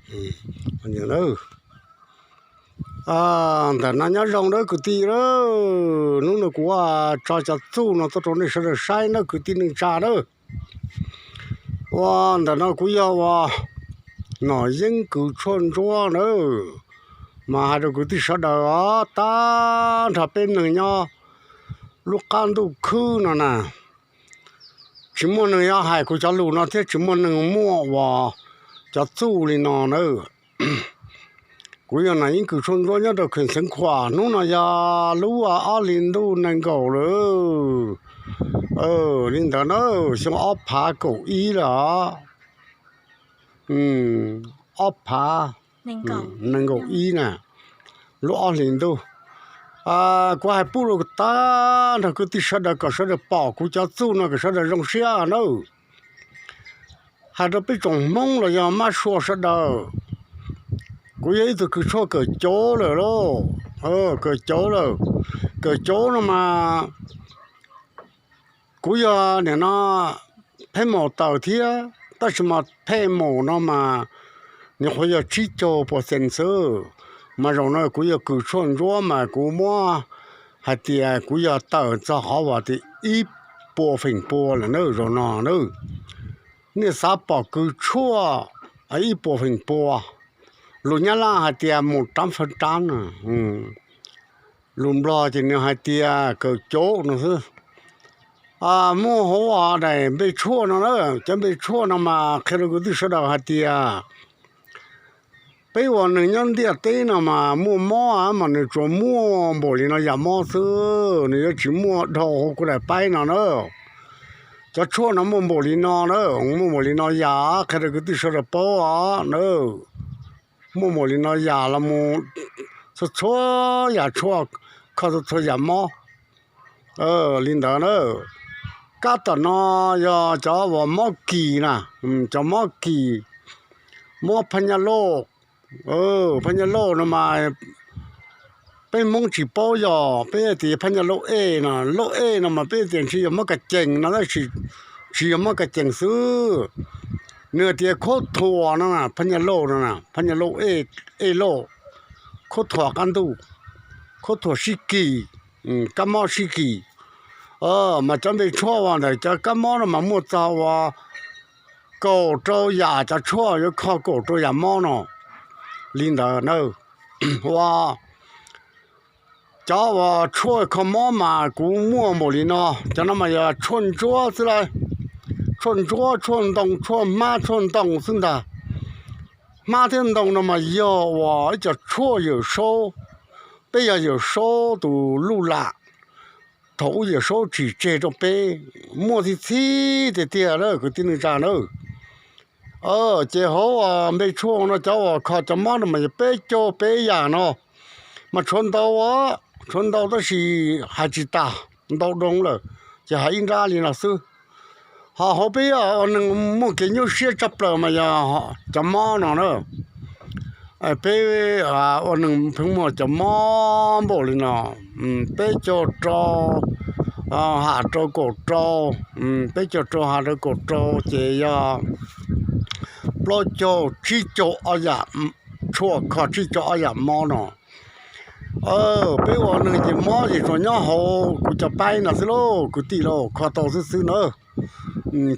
Ntawm no nyob zoo nawb kwv tij, hnub no kuv tso cov txuj no tuaj rau nej sawv daws saib nawb kwv tij neej tsa nawb. Ua ntawm no kuv yog ua Nom Yeeb kws tshuaj ntsuab nawb, mas hais rau kwv tij sawv daws os, tag nrho peb neeg nyob lub qab ntuj khwb no na, tsis muaj neeg yuav hais kuv cov lus no thiab tsis muaj neeg muaj ua cov txuj li no nawb. Kuv yog Nom Yeeb kws tshuaj ntsuab nyob rau kheem Xeev Khuam, hnub no yog lub ob hlis ntuj nees nkaum lawm. Li ntawd na, xyoo ob phav kaum ib lawm os. Ob phav nees nkaum ib na, lub ob hlis ntuj. Kuv hais pub rau tag nrho kwv tij sawv daws kom sawv daws pom kuv cov txuj no kom sawv daws zoo siab nawb. Hais rau peb tsoom Hmoob los yog mab sua sawv daws, kuv yog ib tug kws tshuaj kawm cauv lawm lauj, kawm cauv lawm. Kawm cauv no mas kuv yog nim no pheej maum tawm thiab, tab sis mas pheej maum no mas nws qhuav yog tsib caug puas xees xwb. Mas zaum no kuv yog kws tshuaj ntsuab mas kuv muab hais tias kuv yog tawm txog qhov uas tias ib puas feem pua lawm na zaum no na. Nej xav pom kws tshuaj ib puas feem pua, lus Nyab Laj hais tias một trăm phần trăm na, lus Nplog ces nws hais tias kawm cauv no xwb. Muaj hauv daim npe tshuaj no na, cov npe tshuaj no mas qhia rau kwv tij sawv daws hais tias peb ua neeg nyob ntiaj teb no mas muaj mob mas nws tsuas muaj npaum li no yam mob xwb, nws yuav tsis muaj dhau hauv kuv daim paib no na. Cov tshuaj no muaj npaum li no na, muaj npaum li no yam, qhia rau kwv tij sawv daws paub os na. Muaj npaum li no yam los mus txhua txhua yam tshuaj, kho txhua txhua yam mob li ntawd na. Kab tom no yog cov uas mob kis na, cov mob kis, mob phaj nyaj lauj. Phaj nyaj lauj no mas peb Hmoob tsis paub yog peb tias phaj nyaj lauj ej no, lauj ej no mas peb tias ntshe yog mob kas cees no tab sis tsis yog mob kas cees xwb. Nws tias khaub thuas no, phaj nyaj lauj no, phaj nyaj lauj ej lauj, khaub thuas qab ntuj, khaub thuas sib kis, kab mob sib kis. Mas cov npe tshuaj uas ntawm cov kab mob no mas muaj txog uas kaum rau yam cov tshuaj yuav kho kaum rau yam mob no li ntawd na. Ua cov uas tshuaj kho mob mas kuv muaj npaum li no, cov no mas yog tshuaj ntsuab xwb lauj. Tshuaj ntsuab, tshuaj ntoo, tshuaj hmab, tshuaj ntoo xwb ntag. Hmab thiab ntoo no mas yog uas ib co tshuaj Yawm Saub, peb yog Yawm Saub tus luj lam, thaum ub Yawm Saub tsim tseg rau peb, muaj txhij txhib tiag tiag na kwv tij neej tsa na. Ces hauv npe tshuaj no cov uas kho cov mob no mas yog peb caug peb yam no, mas tshuav ntau, tshuav ntau tab sis hais tsis tas, ntau doo lawm, ces hais ib nrab li no xwb. Ho hauv peb ua neeg muaj kev nyuaj siab tshaj plaws mas yog cov mob no na. Peb ua neeg pheej muaj cov mob npaum li no, peb caug rau ham rau kaum rau, peb caug rau ham rau kaum rau ces yog plaub caug tsib caug ob yam tshuaj kho tsib caug ob yam mob no. Peb ua neeg ces mob ces tsuas nyob hauv kuv cov paib no xwb lauj kwv tij lauj, kho tau xwb xwb na.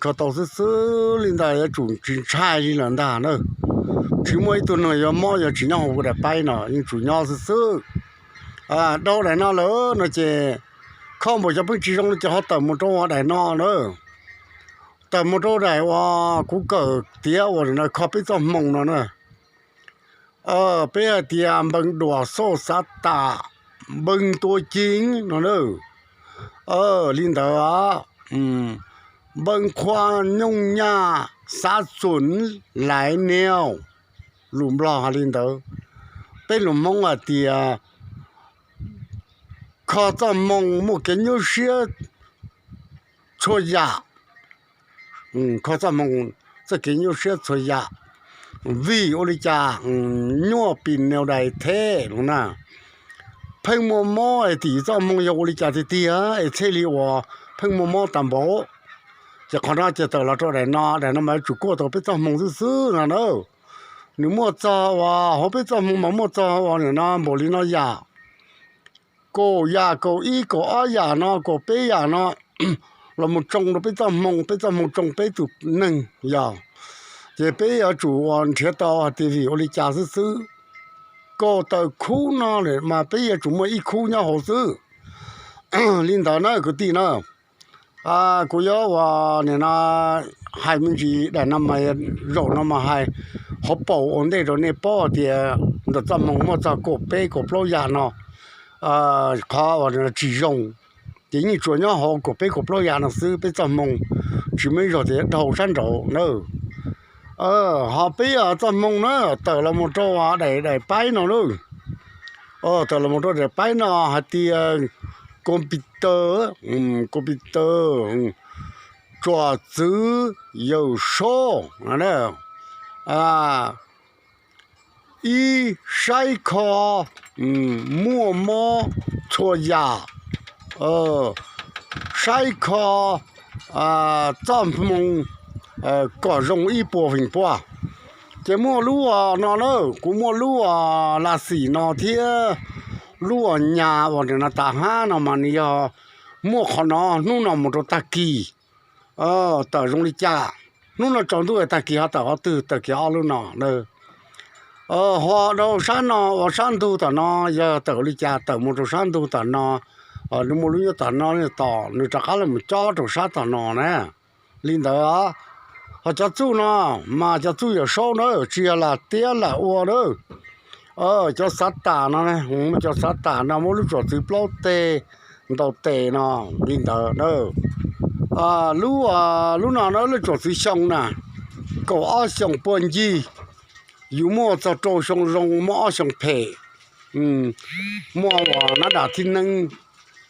Kho tau xwb xwb li ntawd yuav tsum tsis ntshai li lawm ntag na. Tsis muaj ib tug neeg yuav mob yuav tsis nyob hauv kuv daim paib no, yeej tsum nyob xwb xwb. Dhau daim no lawm no ces kho npaum cov pheej tsis zoo no ces ho tawm mus rau daim no na. Tawm mus rau daim uas kuv kawm tiav uas no kho peb txoj hmoo no na. Peb hais tias npees duam xauj xav tam, npees tua ceev no na. Li ntawd, npees qhua nyooj nyaj xav txuam laiv niau, lus Nplog hais li ntawd. Peb lus Hmoob hais tias kho txoj hmoo muaj kev nyuaj siab txhua yam, kho txoj hmoo txoj kev nyuaj siab txhua yam. Vim ua li cas nyuaj pis niau dais theb no na? Pheej muaj mob es tim txoj hmoo yog ua li cas tiag tiag es thiaj li uas pheej muaj mob tas npaum? Ces qhov no ces tawm los rau daim no, daim no mas yuav tsum kuaj tau peb txoj hmoo xwb xwb no na. nws muaj txog uas hauv peb txoj hmoo mas muaj txog uas nim no npaum li no yam, kaum yam, kaum ib kaum ob yam no, kaum peb yam no los mus tsoo rau peb txoj hmoo, peb txoj hmoo tsoo peb tus neeg yog. Ces peb yuav tsum uas nrhiav tau hais tias vim ua li cas xwb xwb, kaum tawm khub no lawm mas peb yuav tsum muaj ib khub nyob hauv xwb. Li ntawd na kwv tij na, kuv yuav uas nim no hais me ntsis daim no mas zaum no mas hais hauv paus ua ntej rau nej paub hais tias ntawm txoj hmoo muaj txog kaum peb kaum plaub yam no, qhov uas tsis zoo, ces yeej tsuas nyob hauv kaum peb kaum plaub yam no xwb, peb txoj hmoo tsis muaj ib zaug tias dhau sab nraud na. Ho peb txoj hmoo na tawm los mus rau daim daim paib no na, tawm los mus rau daim paib no hais tias computer, computer, tsuam txwv Yawm Saub, ib, saib kho muaj mob txhua yam, saib kho txoj hmoo kom zoo ib puas feem pua. Ces muaj lub no na, kuv muaj lub las xim no thiab lub nyas uas nim no tas hab no mas nws yog muaj qhov no hnub no mus rau tag kis tawm zoo li cas. Hnub no tsaus ntuj tag kis ho tawm qhov twg, tawm kiag ob lub no na. Ho rau sab no uas sab ntug tom no yog tawm li cas, tawm mus rau sab ntug tom no, nws muaj lub nyob tom no, tom nws rov qab los mus cob rau sab tom no na. Li ntawd, ho cov txuj no mas cov txuj Yawm Saub na, tsis yog lam tiab lam ua na. Cov xav tas no, cov xav tas no muab lub tsuam txwv plaub teg ntau tes no li ntawd na. Lub, lub no na lub tsuam txwv xyoo na, kaum ob xyoos puag ncig, yus muaj txog rau xyoo zoo, muaj ob xyoo phem, muaj uas nab dam thib neeb,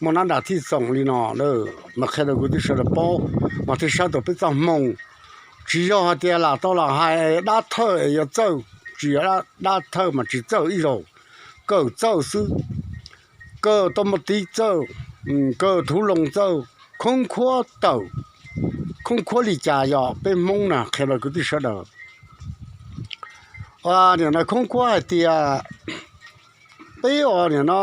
muaj nab dam thib xoom li no, mas qhia rau kwv tij sawv daws paub, mas thiaj saib tau peb txoj hmoo. Tsis yog hais tias lam tau lam hais dab thawj es yuav txawj, tsis yog dab thawj mas tsis txawj ib zaug, kawg txawj xwb, kawg tau muaj tiv txawj, kawg thuv loo txawj, khoob khuab tawm, khoob khuab li cas yog peb Hmoob na qhia rau kwv tij sawv daws. Nim no khoob khuab hais tias peb uas nim no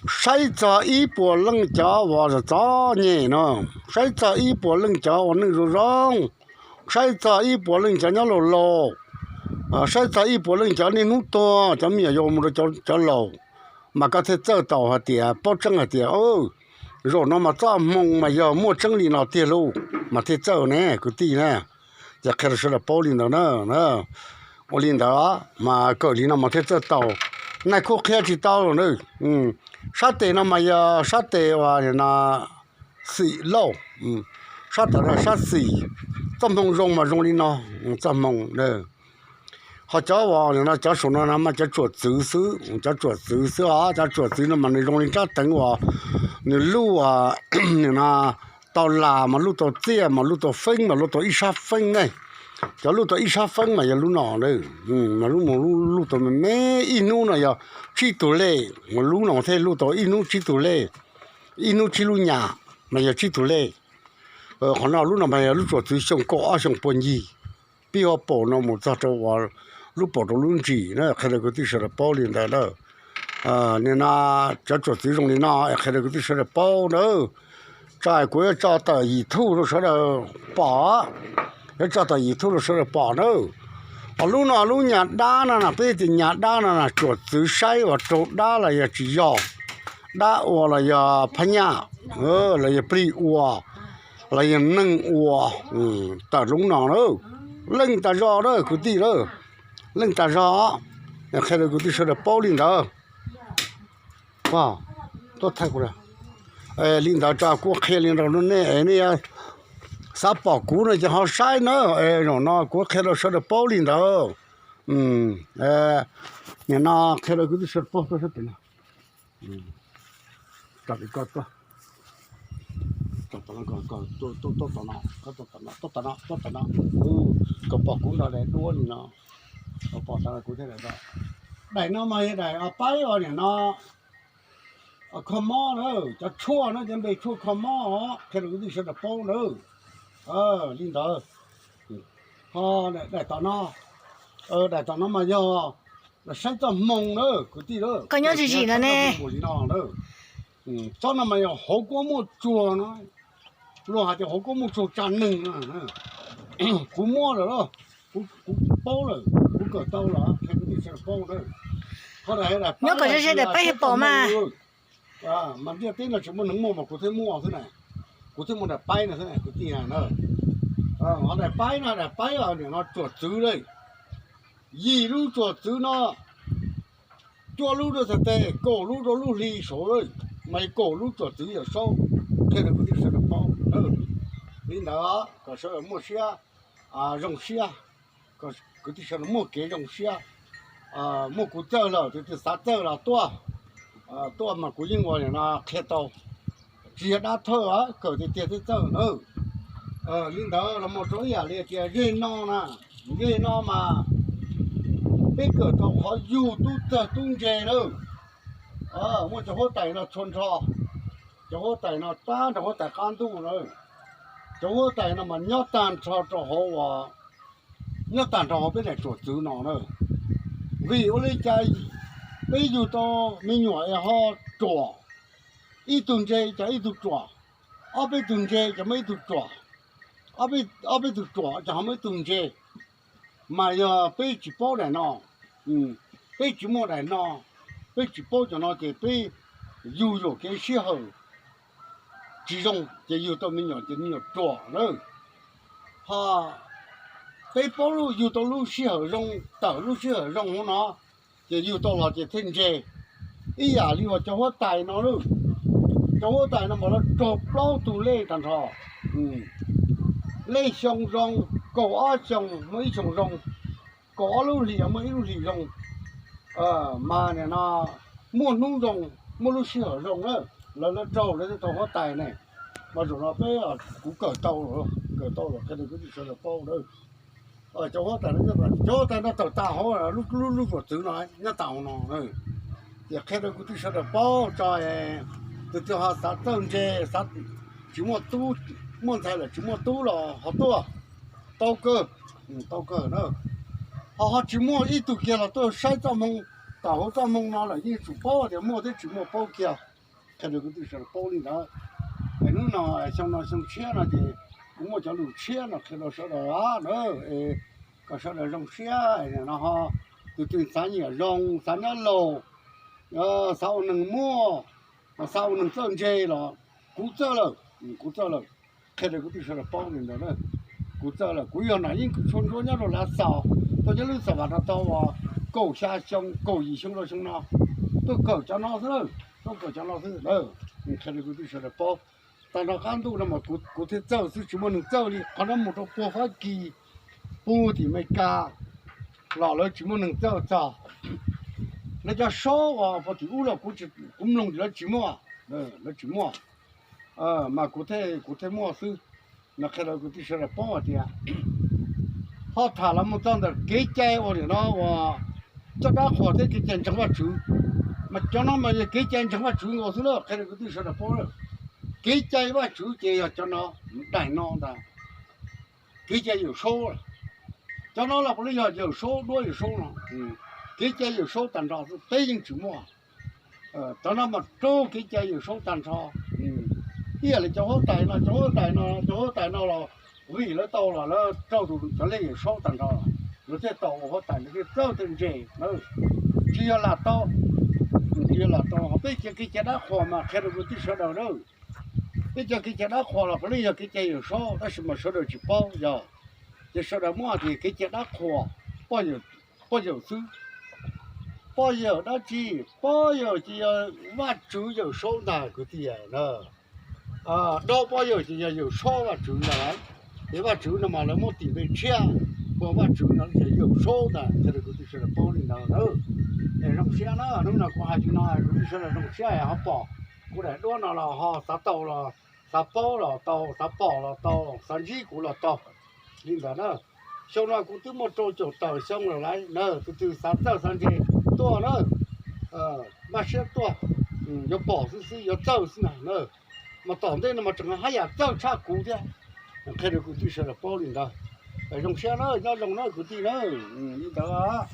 saib txog ib puas leej cov uas txom txom nyem no, saib txog ib puas leej cov uas neej zoo zoo, saib txog ib puas leej cov nyob laus laus, saib txog ib puas leej cov niaj hnub tuag, cov me nyuam yaus mus rau cov laus, mas koj thiaj txawj tau hais tias paub tseeb hais tias zaum no mas txoj hmoo mas yog muaj tseeb li no tiag lauj, mas thiaj txawj ne kwv tij na. Ces qhia rau sawv daws paub li ntawd na. Ua li ntawd mas kawm li no mas thiaj txawj tau. Nais khu qhia tsis tau lawm na. Sab tes no mas yog sab tes uas nim no xim lauj, sab tod no sab xis. Txoj hmoo zoo mas zoo li no, txoj hmoo. Ho cov uas nim no cov saum no no mas cov tsuam txwv xwb, cov tsuam txwv xwb os. Cov tsuam txwv no mas nws zoo li nrab teev uas nws luj, nim no tau las mas luj tau txiaj mas luj tau feeb mas luj tau ib sab feeb ne. Cov luj tau ib sab feeb mas yog lub no, mas lub mus luj tau me me ib hnub no yog tsib tug lej, mas lub no thiaj luj tau ib hnub tsib tug lej, ib hnub tsib lub nyam, mas yog tsib tug lej. Qhov no lub no mas yog lub tsuam txwv xyoo kaum ob xyoo puag ncig, pib hauv paus no mus txog rau uas lub paus rau lub ntsis na, qhia rau kwv tij sawv daws paub li ntawd na. Nim no cov tsuam txwv zoo li no es qhia rau kwv tij sawv daws paub na. Tsam kuv yuav tso tawm YouTube rau sawv daws pom, yuav tso tawm YouTube rau sawv daws pom na. Ho lub no lub nyas dab no na, peb tias nyas dab no na tsuam txwv saib uas raug dab los yog tsis yog, dab ua los yog phab nyaj, los yog plig ua, los yog neeg ua, tawm lub no na. Leej tas zog na kwv tij na, leej tas zog, qhia rau kwv tij sawv daws paub li ntawd. Tuaj thaij kuv, li ntawd tso kuv qhia li ntawd rau nej, nej xav pom kuv no ces ho saib na. Zaum no kuv qhia rau sawv daws paub li ntawd. Nim no qhia rau kwv tij sawv daws paub, tuaj sab tes no, tso tim ko tuaj, tuaj tom no, tuaj tom no, tuaj tom no, tuaj tom no, kom pom kuv nrog daim duab li no, kom pom tas kuv thiab daim no. Daim no mas yog daim paib os, nim no kho mob na, cov tshuaj no cov npe tshuaj kho mob os, qhia rau kwv tij sawv daws paub na. Li ntawd, Ho daim tom no, daim tom no mas yog saib txoj hmoo na kwv tij. Koj nyob tsis zim no ne. Tsob no mas yog hauv kuab muaj tsuag no, luag hais tias hauv kuab muaj tsuag tsa neeg. Kuv muab lawm, kuv paub lawm, kuv kawm tau lawm, qhia kwv tij sawv daws paub na. Nyob kom ze ze daim paib pom mas. Mas ntiaj teb no tsis muaj neeg muaj mas kuv thiaj muaj xwb na. Kuv thiaj muaj daim paib no xwb kwv tij na. Ho daim paib no, daim paib nim no tsuam txwv lawm. Yim lub tsuam txwv no, cuaj lub rau txhais tes, kaum lub rau lub hli saud, mas kaum lub tsuam txwv Yawm Saub, qhia rau kwv tij sawv daws paub. Li ntawd kom sawv daws muaj siab, zoo siab, kwv tij sawv daws muaj kev zoo siab. Muaj kuv txawj lawm, tus twg xav txawj los tuaj, tuaj mas kuv yeej ua li no qhia tau. Tsis yog dab thawj, kawm tiag tiag thiaj txawj na. Li ntawd los mus rau ib yam li tias zej no na, zej no mas peb kawm tau qhov yug tub txawg tub ntse lawm. Muaj cov huab tais no txhua nrho, cov huab tais no tag nrho huab tais qab ntuj na, cov huab tais no mas nyob tag nrho rau hauv, nyob tag nrho hauv peb daim tsuam txwv no na. Vim ua li cas peb yug tau me nyuam es ho ruam, ib tug ntse ces ib tug ruam, ob peb tug ntse ces muaj ib tug ruam, ob peb tug ruam ces ho muaj ib tug ntse. Mas yog peb tsis paub daim no, peb tsis muaj daim no, peb tsis paub cov no ces peb yug yuam kev sij hawm tsis zoo ces yug tau me nyuam ces me nyuam ruam lawm. Ho peb paub yug tau lub sij hawm zoo, tawm lub sij hawm zoo hauv no, ces yug tau los ces thiaj ntse. Ib yam li uas cov huab tais no lawm, cov huab tais no mas lawv raug plaub tug lej tag nrho. Lej xyoo zoo, kaum ob xyoo muaj ib xyoo zoo, kaum ob lub hlis muaj ib lub hlis zoo. Mas nim no muaj hnub zoo, muaj lub sij hawm zoo na, lawv lawv raug lawv thiaj tau huab tais ne. Mas zaum no peb, kuv kawm tau, kawm tau los qhia rau kwv tij sawv daws paub na. Cov huab tais no, cov huab tais no tawm tas hauv lub, lub tsuam txwv no nyob tas hauv no. Ces qhia rau kwv tij sawv daws paub tso, tus twg ho xav txawj ntse, xav tsis muaj tub, muaj ntxhais lawm tsis muaj tub los ho tuaj, tau kawg, tau kawg na. Ho ho tsis muaj ib tug kiag los tuaj saib txoj hmoo, tawm hauv txoj hmoo no lawm yeej tsum paub tias muaj thiab tsis muaj paub kiag. Qhia rau kwv tij sawv daws paub li ntawd. Es hnub no xyoo no xyoo tshiab no ces kuv muaj cov lus tshiab no qhia rau sawv daws na, kom sawv daws zoo siab no ho. Tus twg xav nyiam zoo, xav nyob laus, xav ua neeg muaj, xav ua neeg txawj ntse los kuv txawj lawm, kuv txawj lawm. Qhia rau kwv tij sawv daws paub li ntawd na. Kuv txawj lawm, kuv yog Nam Yeeb Kws Tshuaj Ntsuab nyob rau Lav Xaus, tuaj nyob lub Xam Vam no tau uas kaum xya xyoo kaum yim xyoo rau xyoo no, tuaj kawm cov no xwb na, tuaj kawm cov no xwb na. Qhia rau kwv tij sawv daws paub, tag nrho qab ntuj no mas kuv thiaj txawj xwb, tsis muaj neeg txawj li. Qhov no mus rau puag Fab Kis, puag tim Amelikas los lawv tsis muaj neeg txawj txog. Lawv cov saub uas puag tim ub los kuv mloog lawv tsis muaj, lawv tsis muaj, mas kuv thiaj muaj xwb. No qhia rau kwv tij sawv daws paub hais tias ho tham los mus txog ntawm kev cai uas nim no uas coj dab qhuas thiab kev cai ntseeg Vajtswv, mas cov no mas yog kev cai ntseeg Vajtswv nkaus xwb na, qhia rau kwv tij sawv daws paub. Kev cai Vajtswv ces yog cov no, daim no ntag. Kev cai Yawm Saub, cov no los puav leej yog Yawm Saub duab Yawm Saub no. Kev cai Yawm Saub tag nrho xwb, peb yeej tsis muaj. Cov no mas raug kev cai Yawm Saub tag nrho. Ib yam li cov huab tais no, cov huab tais no, cov huab tais no los vim lawv tau los lawv raug tus cov lej Yawm Saub tag nrho, lawv thiaj tau ua huab tais, lawv thiaj txawj thiaj ntse. Tsis yog lam tau, tsis yog lam tau. Peb cov kev cai dab qhuas mas qhia rau kwv tij sawv daws na, peb cov kev cai dab qhuas los puav leej yog kev cai Yawm Saub tab sis mas sawv daws tsis paub yog, ces sawv daws muab hais tias kev cai dab qhuas, poj yawm xwb. Poj yawm dab tsi? Poj yawm ces yog Vajtswv Yawm Saub ntag kwv tij na. Dab poj yawm ces yog Yawm Saub Vajtswv ntag. Ces Vajtswv no mas lawv muab tis npe tshiab ua Vajtswv no ces Yawm Saub ntag, qhia rau kwv tij sawv daws paub li ntawd na. Es zoo siab na, hnub no kuv hais li no kwv tij sawv daws zoo siab ho pom kuv daim duab no los ho xav tau los, xav paub los tau, xav pom los tau, xav ntsib kuv los tau. Li ntawd na, xyoo no kuv twb muaj rau caum tawm xyoo lawm lauj na, tus twg xav txawj xav ntse tuaj na, npaj siab tuaj, yuav pom xwb xwb yuav txawj xwb na. Mas tom ntej no mas tseem haj yam txawj tshaj kuv thiab, qhia rau kwv tij sawv daws paub li ntawd. Zoo siab na, nyob zoo na kwv tij na. Li ntawd.